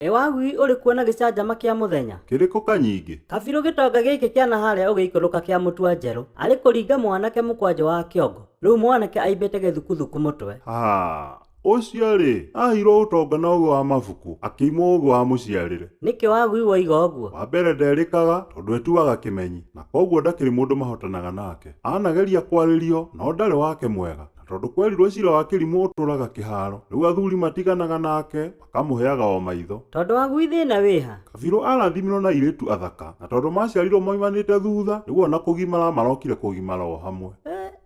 Ĩ wagui ũrĩ kuona gĩcanjama kĩa mũthenya? Kĩrĩkũ Kanyingĩ? Kabirũ gĩtonga gĩkĩ kĩa na harĩa ũgĩikũrũka kĩa mũtua njerũ arĩ kũringa mwanake mũkwanjũ wa kĩongo rĩu mwanake aimbĩte gĩthukuthuku mũtwe. Haa! Ũcio-rĩ, aheirwo ũtonga na ũgĩ wa mabuku, akĩimwo ũgĩ wa mũciarĩre. Nĩkĩ wagui woiga ũguo? Wa mbere nderĩkaga, tondũ etuaga kĩmenyi, na kwoguo ndakĩrĩ mũndũ mahotanaga nake. Anageria kwarĩrio, no ndarĩ wake mwega, na tondũ kwerirwo cira wa kĩrimũ ũtũraga kĩharo, rĩu athuri matiganaga nake, Makamũheaga o maitho. Tondũ wagui thĩna wĩha? Kabirũ arathimirwo na airĩtu athaka, na tondũ maciarirwo moimanĩte thutha, rĩu ona kũgimara marokire kũgimara o hamwe.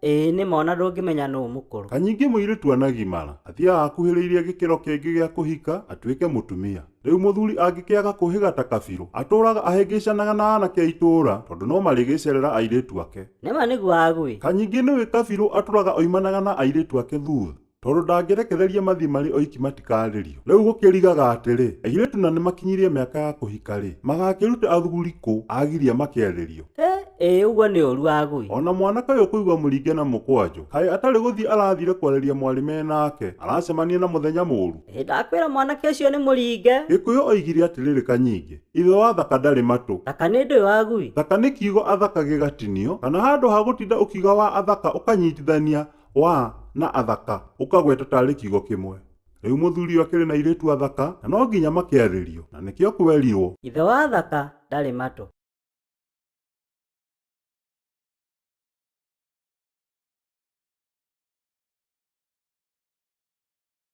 Ĩĩ nĩma ona ndũngĩmenya nũũ mũkũrũ. Kanyingĩ mũirĩtu anagimara, athiaga akuhĩrĩirie gĩkĩro kĩngĩ gĩa kũhika, atuĩke mũtumia. Rĩu mũthuri angĩkĩaga kũhĩga ta Kabirũ, atũraga ahĩngĩcanaga na anake a itũũra, tondũ no marĩgĩcerera airĩtu ake. Nĩma nĩguo wagui. Kanyingĩ nĩũĩ Kabirũ atũraga oimanaga na airĩtu ake thutha? Tondũ ndangĩrekereria mathiĩ marĩ oiki matikarĩrio. Rĩu gũkĩrigaga atĩrĩ, airĩtu na nĩmakinyirie mĩaka ya kũhika-rĩ, magakĩruta athuri kũ agiria makĩarĩrio? Hĩ, ĩĩ ũguo nĩ ũru agui. O na mwanake ũyũ kũigua mũringe na mũkwanjũ, kaĩ atarĩ gũthiĩ arathire kwarĩria mwarĩ me nake, aracemania na mũthenya mũru? Ĩĩ ndakwĩra mwanake ũcio nĩ mũringe. Gĩkũyũ oigire atĩrĩrĩ Kanyingĩ, ithe wa thaka ndarĩ matũ. Thaka nĩ ndũĩ wagui? Thaka nĩ kiugo athaka gĩgatinio, kana handũ ha gũtinda ũkiuga wa athaka ũkanyitithania Wa na athaka ũkagweta tarĩ kiugo kĩmwe. Rĩu mũthuri ũyũ akĩrĩ na airĩtu athaka na no nginya makĩarĩrio na nĩkĩo kwerirwo. Ithe wa athaka ndarĩ matũ.